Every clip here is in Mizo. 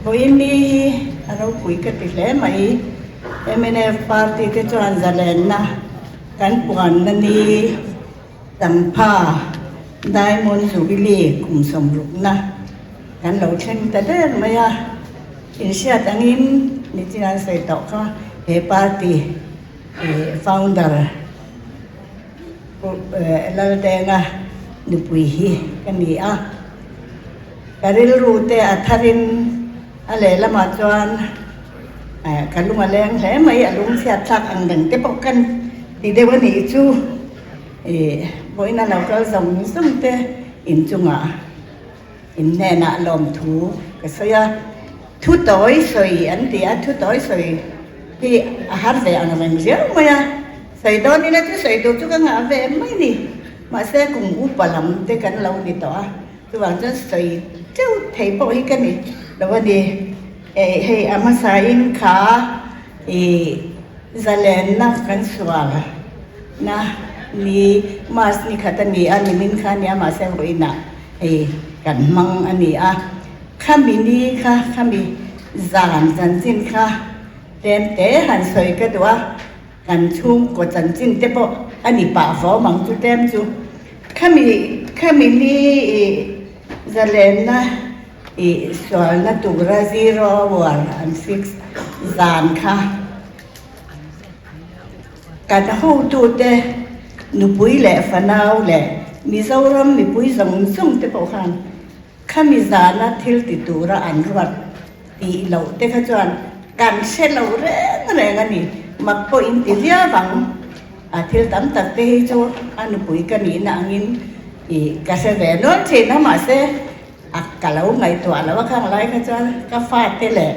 Vawiin ni hi a ropui ka ti hle mai. Mnf party te chuan zalenna kan puanna ni Tangpha Diamond Jubilee kum sawmrukna kan lo thleng ta der mai a. Inhriat angin nichin an sawi tawh kha he party founder Pu Laldenga nupui hi ka ni a, ka rilru te a tharin a lehlamah chuan ka lung a leng hle mai, a lung chhiat thlak ang reng te pawh kan ti deuh a nih chu ih vawiin a lo kal zawng zawng te inchungah. In hnenah lawmthu ka sawi a, thu tawi sawi an ti a, thu tawi sawi hi a har ve ang reng riau mai a, sawi dawn ila chu sawi tur chu ka ngah ve mai ni, mahse kum upa lam te kan lo ni tawh a, chuvang chuan sawi teuh thei pawh hi ka ni lo a ni. Hei a hmasain kha ih zalenna kan sual na ni March ni khat a ni a, nimin kha a nia mahse vawiinah Hei kan hmang a ni a, khami ni kha khami zan chanchin kha tlem te han sawi ka duh a, kan chhungkaw chanchin te pawh a ni pah vawm ang chu tlem chu. Khami khami ni ih zalenna ih sualna tura zero hour an fix zan kha. Kan hotute nupui leh fanau leh Mizoram mipui zawng zawng te pawh khan khami zana thil ti tura an ruat tih loh te kha chuan kan hre lo reng reng a ni. Mak pawh in ti viau ang. A thil tam tak te hi chu a nupui ka nihna angin ih ka hre ve nual thin a mahse A ka lo ngaihtuah lo a khang lai kha chuan ka fate leh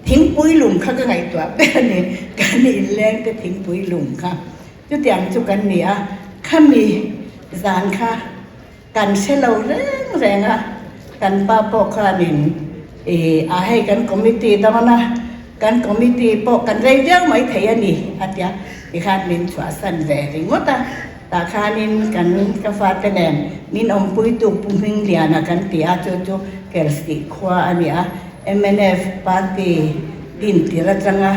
thingpui lum kha ka ngaihtuah ber a ni, kan inleng te thingpui lum kha chutiang chu kan ni a, khami zan kha kan hre lo reng reng a, kan pa pawh khanin ih a hei kan committee dawn a, kan committee pawh kan rei viau mai thei a ni a tia tikhan min chhuahsan ve ringawt a. Tah khanin kan ka fate nen min awmpuitu Pu Hmingliana kan ti a, chu chu Kelsih khua a ni a, mnf party din tir atanga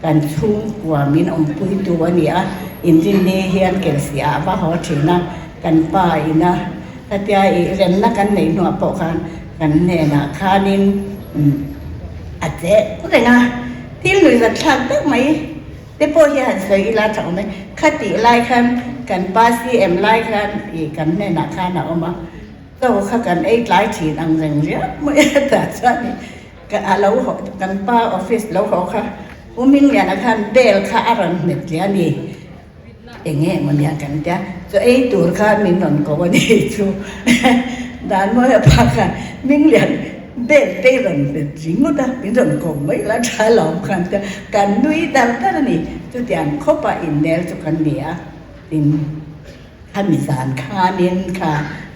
kan chhungkua min awmpuitu a ni a, inrinni hian Kelsih ah a va haw thin a, kan pa ina khatia ih remna kan neih hnuah pawh khan kan hnenah khanin a cheh reng a, thil nuihzatthlak deuh mai. Te pawh hi han sawi ila tha awm e. Khatih lai khan kan pa CM lai khan ih kan hnenah khan a awm a, chaw kha kan ei tlai thin ang reng riau mai a tah chuan ih ka a lo haw kan pa office lo haw kha U Mingliana khan bell kha a rawn hmet hle a ni. Eng nge maw nia kan tia chaw ei tur khan min rawn ko a ni chu dan mawi a pa khan Minglian bel te i rawn bet ringawt a min rawn ko mai la tha lawm khan tia kan nui dar dar a ni chutiang khawpa innel chu kan ni a tin khami zan khanin kha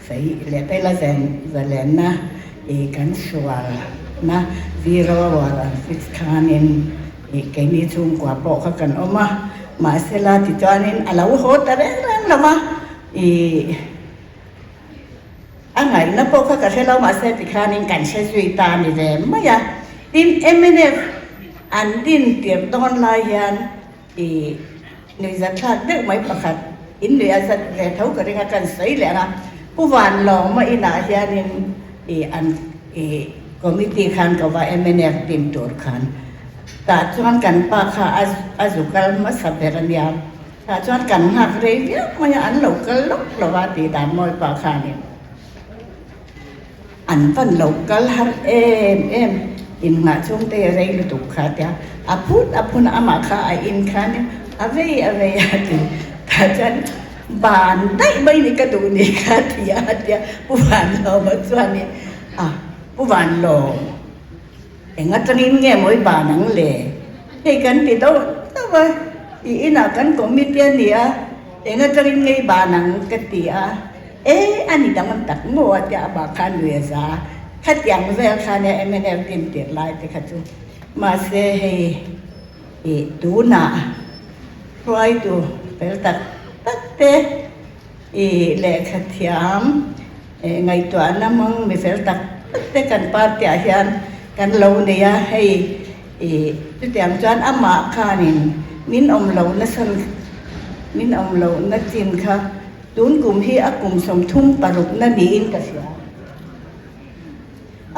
sawi leh phei la zen zalenna ih kan sual na zero war an fix khanin Ih, keini chhungkua pawh kha kan awm a, mahsela tichuanin a lo haw ta reng reng lo va, ih, a ngaihna pawh kha ka hre lo, mahse tikhanin kan hre zui ta a ni ve mai a. Tin, mnf an din tirh dawn lai hian ih, nuihzatthlak deuh mai pakhat, in nuih a zat ve tho ka ring a, kan sawi leh ang a, Pu Vanlawma inah hianin ih, an ih, committee khan ka va mnf din tur khan tah chuan kan pa kha a a zu kal hmasa ber a nia tah chuan kan nghak rei viau mai a an lo kal lawk lo a tih dan mawi pa khanin an van lo kal har em em in nghah chhung te rei lutuk kha tia a phut a phun a amah kha a in khan a vei a vei a ti tah chuan ban daih mai ni ka duh ni kha ti a tia Pu Vanlawma chuanin A, Pu Vanlawm, eng atangin nge mawi ban ang le? Hei kan ti deuh deuh a, i inah kan committee a ni a, eng atangin nge i ban ang ka ti a, e a ni dang an tak maw a tia a bak kha a nui a za a, khatiang vel kha nia mnf din tirh lai te kha chu. Mahse hei i tunah hruaitu fel tak tak te i lehkha thiam. Ngaihtuahna hmang mi fel tak tak te kan party ah hian kan lo nei a, hei ih chutiang chuan amah khanin min awm lohna san min awm lohna chin kha tun kum hi a kum 36na niin ka hria.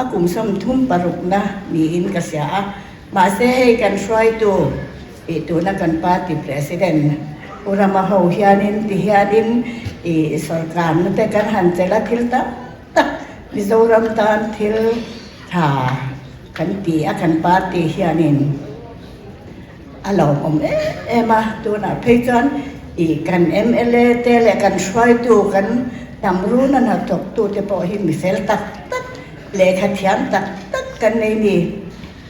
A kum 36na niin ka hria a, mahse hei kan hruaitu tih tuna kan party president Pu Rama ho hianin ti hianin ih sorkarna te kan han chelh a, thil tam tak Mizoram tan thil tha kan ti a kan party hianin. A lawmawm em em a, tunah phei chuan ih kan mla te leh kan hruaitu kan hnam runa hnathawktu te pawh hi mi fel tak tak, lehkha thiam tak tak kan nei ni.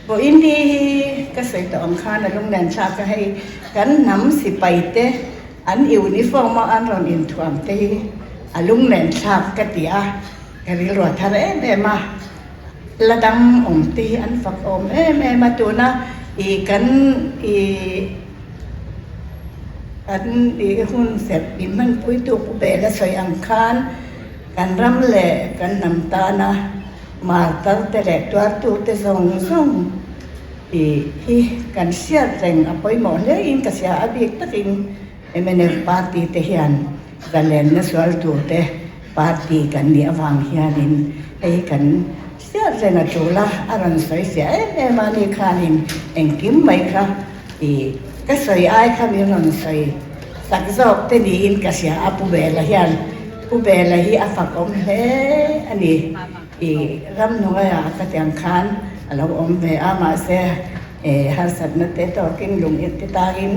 Vawiin ni hi ka sawi tawh ang khan a lunglen thlak a, hei kan hnam sipai te an uniform a an rawn inthuam te hi a lunglen thlak ka ti a, ka rilru a thar em em a. La dang awm te hi an fak awm em em a, tuna ih kan ih kan ih hun serh in hmanpuitu Pu Bela sawi ang khan kan ram leh kan hnam tana martar te leh tuartu te zawng zawng ih hi kan hriat reng a pawimawh hle in ka hria a bik takin mnf party te hian zalenna sual tur te Party kan nih avang hianin hei kan hriat reng a tul a, a rawn sawi fiah em em a ni khanin engkim mai kha ih ka sawi ai kha min rawn sawi sak zawk te niin ka hria a, Pu Bela hian Pu Bela hi a fakawm hle a ni ih ramhnuaiah ka tiang khan a lo awm ve a, mahse harsatna te tawkin lung te tangin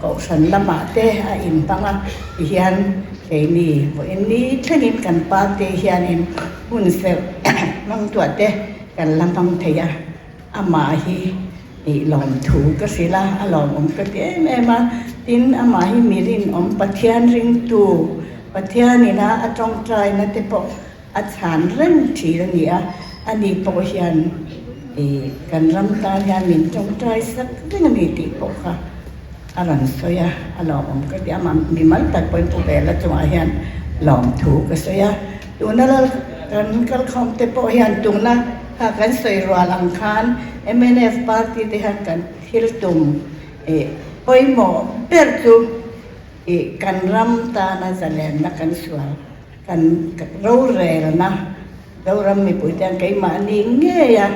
Kohhran lamah te a inhmang a, tihian keini vawiin ni thlengin kan party hianin hun serh hmang tuah te kan la hmang thei a, amah hi ih lawmthu ka hrilh a, a lawmawm ka ti em em a, tin amah hi mi rinawm Pathian ringtu Pathianina a tawngtaina te pawh a chhan reng thin a ni a, ani pawh hian ih kan ram tan hian min tawngtai sak reng a ni tih pawh kha a rawn sawi a, a lawmawm ka ti a, mi mal tak pawhin Pu Bela chungah hian lawmthu ka sawi a, tuna lal kan kalkhawm te pawh hian tuna kha kan sawi rual ang khan mnf party te hian kan thil tum ih pawimawh ber chu ih kan ram tana zalenna kan sual. Kan rorelna Zoram mipuite hian keimahni ngeia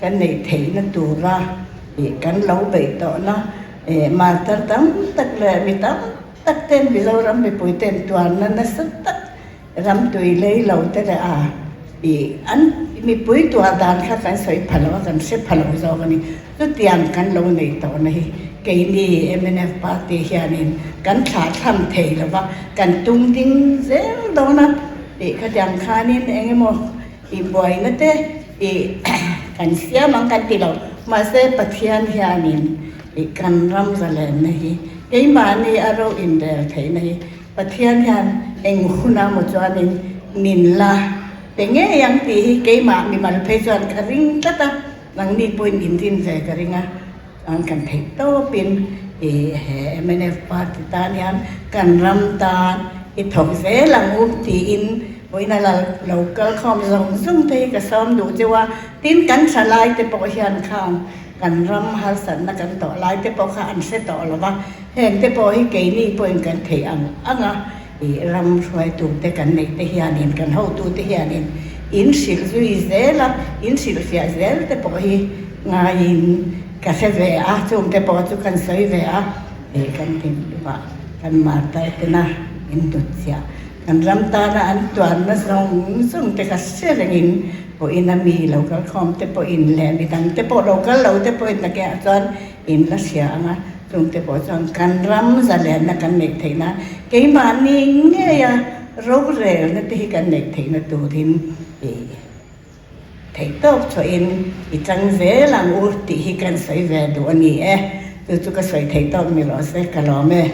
kan neih theihna tura ih kan lo beih tawhna ih martar tam tak leh mi tam tak ten Mizoram mipuiten tuarna nasa tak ram tui lei lo te leh a ih an mipui tuar dan kha kan sawi pha lo a kan hre pha lo zawk a ni. Chutiang kan lo neih tawhna hi keini mnf party hianin kan thlahthlam thei lo va, kan tum ding zel dawn a tih khatiang khanin eng emaw ih buaina te ih kan siam ang kan ti lo. Mahse Pathian hianin ih kan ram zalenna hi keimahni a ro inrel theihna hi Pathian hian eng huna maw chuanin min la pe ngei ang tih hi keimah mimal phei chuan ka ring tlat a. Nangni pawhin in rin ve ka ring a, chuan kan theih tawpin i he mnf party tan hian kan ram tan i thawk zel ang u tiin vawiina la lo kal khawm zawng zawng te hi ka sawm duh cheu a, tin kan tha lai te pawh hian khang kan ram harsatna kan tawh lai te pawh kha an hre tawh lo va, heng te pawh hi keini pawhin kan theih ang ang a. Ih ram hruaitute kan neih te hianin kan hotute hianin in hrilh zui zel a, in hrilh fiah zel te pawh hi ngaiin ka hre ve a, chungte pawh chu kan sawi ve a, ih kan thinlungah kan martar tena in hnut chiah kan ram tana an tuarna zawng zawng te kha hre rengin pawhin a mi lo kal khawm te pawhin leh midang te pawh lo kal lo te pawhin nakinah chuan in la hria ang a. Chungte pawh chuan kan ram zalenna kan neih theih nan keimahni ngeia rorelna te hi kan neih theihna turin i theihtawk chhuahin i chang zel ang u tih hi kan sawi ve duh a ni e. Chu chu ka sawi theihtawk ni rawh se, ka lawm e.